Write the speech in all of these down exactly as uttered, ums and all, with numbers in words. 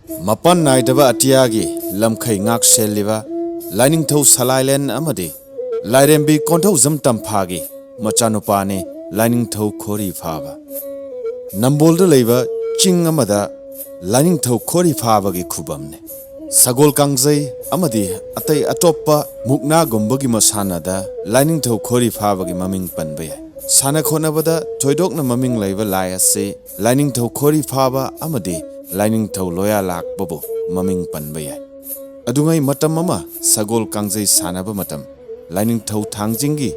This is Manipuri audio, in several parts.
ꯃꯄꯥꯟ ꯅꯥꯏꯗꯕ ꯑꯇꯤꯌꯥꯒꯤ ꯂꯝꯈꯩ ꯉꯥꯛ ꯁꯦꯜꯂꯤꯕ ꯂꯥꯏꯅꯤꯡꯊꯧ ꯁꯂꯥꯏꯂꯦꯟ ꯑꯃꯗꯤ ꯂꯥꯏꯔꯦꯝꯕꯤ ꯀꯣꯟꯊꯧꯖꯝ ꯇꯝꯐꯥꯒꯤ ꯃꯆꯥꯅꯨꯄꯥꯅꯤ ꯂꯥꯏꯅꯤꯡꯊꯧ ꯈꯣꯔꯤ ꯐꯥꯕ꯫ ꯅꯝꯕꯣꯜꯗ ꯂꯩꯕ ꯆꯤꯡ ꯑꯃꯗ ꯂꯥꯏꯅꯤꯡꯊꯧ ꯈꯣꯔꯤ ꯐꯥꯕꯒꯤ ꯈꯨꯕꯝꯅꯤ꯫ ꯁꯒꯣꯜ ꯀꯥꯡꯖꯩ ꯑꯃꯗꯤ ꯑꯇꯩ ꯑꯇꯣꯞꯄ ꯃꯨꯛꯅꯥꯒꯨꯝꯕꯒꯤ ꯃꯁꯥꯟꯅꯗ ꯂꯥꯏꯅꯤꯡꯊꯧ ꯈꯣꯔꯤ ꯐꯥꯕꯒꯤ ꯃꯃꯤꯡ ꯄꯟꯕ ꯌꯥꯏ꯫ ꯁꯥꯟꯅ ꯈꯣꯠꯅꯕꯗ ꯊꯣꯏꯗꯣꯛꯅ ꯃꯃꯤꯡ ꯂꯩꯕ ꯂꯥꯏ ꯑꯁꯤ ꯂꯥꯏꯅꯤꯡꯊꯧ ꯈꯣꯔꯤ ꯐꯥꯕ ꯑꯃꯗꯤ ꯂꯥꯏꯅꯤꯡꯊꯧ ꯂꯣꯌꯥ ꯂꯥꯛꯄꯕꯨ ꯃꯃꯤꯡ ꯄꯟꯕ ꯌꯥꯏ꯫ ꯑꯗꯨꯉꯩ ꯃꯇꯝ ꯑꯃ ꯁꯒꯣꯜ ꯀꯥꯡꯖꯩ ꯁꯥꯟꯅꯕ ꯃꯇꯝ ꯂꯥꯏꯅꯤꯡꯊꯧ ꯊꯥꯡꯖꯤꯡꯒꯤ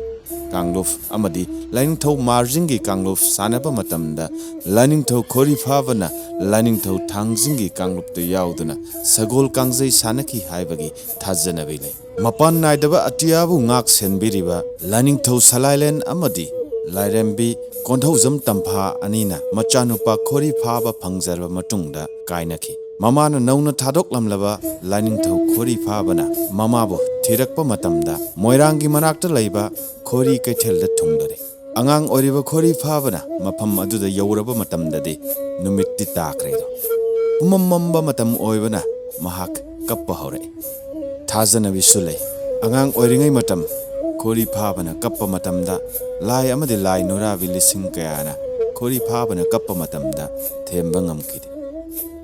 ꯀꯥꯡꯂꯨꯞ ꯑꯃꯗꯤ ꯂꯥꯏꯅꯤꯡꯊꯧ ꯃꯥꯔꯖꯤꯡꯒꯤ ꯀꯥꯡꯂꯨꯞ ꯁꯥꯟꯅꯕ ꯃꯇꯝꯗ ꯂꯥꯏꯅꯤꯡꯊꯧ ꯈꯣꯔꯤ ꯐꯥꯕꯅ ꯂꯥꯏꯅꯤꯡꯊꯧ ꯊꯥꯡꯖꯤꯡꯒꯤ ꯀꯥꯡꯂꯨꯞꯇ ꯌꯥꯎꯗꯨꯅ ꯁꯒꯣꯜ ꯀꯥꯡꯖꯩ ꯁꯥꯟꯅꯈꯤ ꯍꯥꯏꯕꯒꯤ ꯊꯥꯖꯅꯕꯤ ꯂꯩ꯫ ꯃꯄꯥꯟ ꯅꯥꯏꯗꯕ ꯑꯇꯤꯌꯥꯕꯨ ꯉꯥꯛ ꯁꯦꯟꯕꯤꯔꯤꯕ ꯂꯥꯏꯅꯤꯡꯊꯧ ꯁꯂꯥꯏꯂꯦꯟ ꯑꯃꯗꯤ ꯂꯥꯏꯔꯦꯝꯕꯤ ꯀꯣꯟꯊꯧꯖꯝ ꯇꯝꯐꯥ ꯑꯅꯤꯅ ꯃꯆꯥꯅꯨꯄꯥ ꯈꯣꯔꯤ ꯐꯥꯕ ꯐꯪꯖꯔꯕ ꯃꯇꯨꯡꯗ ꯀꯥꯏꯅꯈꯤ꯫ ꯃꯃꯥꯅ ꯅꯧꯅ ꯊꯥꯗꯣꯛꯂꯝꯂꯕ ꯂꯥꯏꯅꯤꯡꯊꯧ ꯈꯣꯔꯤ ꯐꯥꯕꯅ ꯃꯃꯥꯕꯨ ꯊꯤꯔꯛꯄ ꯃꯇꯝꯗ ꯃꯣꯏꯔꯥꯡꯒꯤ ꯃꯅꯥꯛꯇ ꯂꯩꯕ ꯈꯣꯔꯤ ꯀꯩꯊꯦꯜꯗ ꯊꯨꯡꯂꯔꯦ꯫ ꯑꯉꯥꯡ ꯑꯣꯏꯔꯤꯕ ꯈꯣꯔꯤ ꯐꯥꯕꯅ ꯃꯐꯝ ꯑꯗꯨꯗ ꯌꯧꯔꯕ ꯃꯇꯝꯗꯗꯤ ꯅꯨꯃꯤꯠꯇꯤ ꯇꯥꯈ꯭ꯔꯦꯗꯣ꯫ ꯄꯨꯃꯝ ꯃꯝꯕ ꯃꯇꯝ ꯑꯣꯏꯕꯅ ꯃꯍꯥꯛ ꯀꯞꯄ ꯍꯧꯔꯛꯏ꯫ ꯊꯥꯖꯅꯕꯤꯁꯨ ꯂꯩ꯫ ꯑꯉꯥꯡ ꯑꯣꯏꯔꯤꯉꯩ ꯃꯇꯝ ꯈꯣꯔꯤ ꯐꯥꯕꯅ ꯀꯞꯄ ꯃꯇꯝꯗ ꯂꯥꯏ ꯑꯃꯗꯤ ꯂꯥꯏ ꯅꯨꯔꯥꯕꯤ ꯂꯤꯁꯤꯡ ꯀꯌꯥꯅ ꯈꯣꯔꯤ ꯐꯥꯕꯅ ꯀꯞꯄ ꯃꯇꯝꯗ ꯊꯦꯝꯕ ꯉꯝꯈꯤꯗꯦ꯫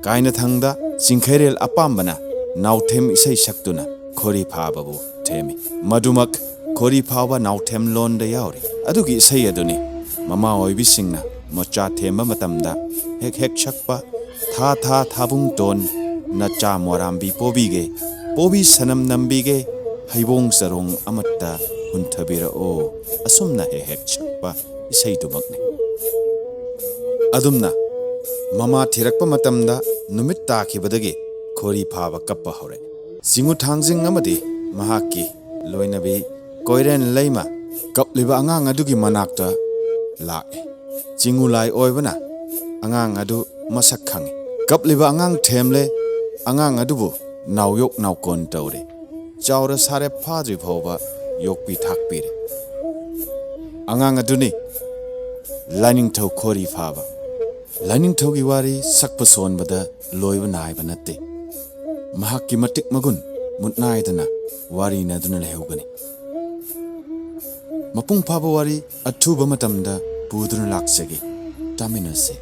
ꯀꯥꯏꯅꯊꯪꯗ ꯆꯤꯡꯈꯩꯔꯦꯜ ꯑꯄꯥꯝꯕꯅ ꯅꯥꯎꯊꯦꯝ ꯏꯁꯩ ꯁꯛꯇꯨꯅ ꯈꯣꯔꯤ ꯐꯥꯕꯕꯨ ꯊꯦꯝꯃꯤ꯫ ꯃꯗꯨꯃꯛ ꯈꯣꯔꯤ ꯐꯥꯕ ꯅꯥꯎꯊꯦꯝ ꯂꯣꯟꯗ ꯌꯥꯎꯔꯤ꯫ ꯑꯗꯨꯒꯤ ꯏꯁꯩ ꯑꯗꯨꯅꯤ ꯃꯃꯥ ꯑꯣꯏꯕꯤꯁꯤꯡꯅ ꯃꯆꯥ ꯊꯦꯝꯕ ꯃꯇꯝꯗ ꯍꯦꯛ ꯍꯦꯛ ꯁꯛꯄ, "ꯊꯥ ꯊꯥ ꯊꯥꯕꯨꯡꯇꯣꯟ, ꯅꯆꯥ ꯃꯣꯔꯥꯝꯕꯤ ꯄꯣꯕꯤꯒꯦ, ꯄꯣꯕꯤ ꯁꯅꯝ ꯅꯝꯕꯤꯒꯦ, ꯍꯩꯕꯣꯡ ꯆꯔꯣꯡ ꯑꯃꯠꯇ ꯍꯨꯟꯊꯕꯤꯔꯛꯑꯣ", ꯑꯁꯨꯝꯅ ꯍꯦꯛ ꯍꯦꯛ ꯁꯛꯄ ꯏꯁꯩꯗꯨꯃꯛꯅꯤ꯫ ꯑꯗꯨꯝꯅ ꯃꯃꯥ ꯊꯤꯔꯛꯄ ꯃꯇꯝꯗ ꯅꯨꯃꯤꯠ ꯇꯥꯈꯤꯕꯗꯒꯤ ꯈꯣꯔꯤ ꯐꯥꯕ ꯀꯞꯄ ꯍꯧꯔꯛꯏ꯫ ꯆꯤꯡꯉꯨ ꯊꯥꯡꯖꯤꯡ ꯑꯃꯗꯤ ꯃꯍꯥꯛꯀꯤ ꯂꯣꯏꯅꯕꯤ ꯀꯣꯏꯔꯦꯟ ꯂꯩꯃ ꯀꯞꯂꯤꯕ ꯑꯉꯥꯡ ꯑꯗꯨꯒꯤ ꯃꯅꯥꯛꯇ ꯂꯥꯛꯏ꯫ ꯆꯤꯡꯉꯨ ꯂꯥꯏ ꯑꯣꯏꯕꯅ ꯑꯉꯥꯡ ꯑꯗꯨ ꯃꯁꯛ ꯈꯪꯏ꯫ ꯀꯞꯂꯤꯕ ꯑꯉꯥꯡ ꯊꯦꯝꯂꯦ꯫ ꯑꯉꯥꯡ ꯑꯗꯨꯕꯨ ꯅꯥꯎꯌꯣꯛ ꯅꯥꯎꯀꯣꯟ ꯇꯧꯔꯦ꯫ ꯆꯥꯎꯔ ꯁꯥꯔꯦ ꯐꯥꯗ꯭ꯔꯤ ꯐꯥꯎꯕ ꯌꯣꯛꯄꯤ ꯊꯥꯛꯄꯤꯔꯦ꯫ ꯑꯉꯥꯡ ꯑꯗꯨꯅꯤ ꯂꯥꯏꯅꯤꯡꯊꯧ ꯈꯣꯔꯤ ꯐꯥꯕ꯫ ꯂꯥꯏꯅꯤꯡꯊꯧꯒꯤ ꯋꯥꯔꯤ ꯁꯛꯄ ꯁꯣꯟꯕꯗ ꯂꯣꯏꯕ ꯅꯥꯏꯕ ꯅꯠꯇꯦ꯫ ꯃꯍꯥꯛꯀꯤ ꯃꯇꯤꯛ ꯃꯒꯨꯟ ꯃꯨꯠ ꯅꯥꯏꯗꯅ ꯋꯥꯔꯤꯅꯗꯨꯅ ꯂꯩꯍꯧꯒꯅꯤ꯫ ꯃꯄꯨꯡ ꯐꯥꯕ ꯋꯥꯔꯤ ꯑꯊꯨꯕ ꯃꯇꯝꯗ ꯄꯨꯗꯨꯅ ꯂꯥꯛꯆꯒꯦ꯫ ꯇꯥꯃꯤꯟꯅꯁꯦ꯫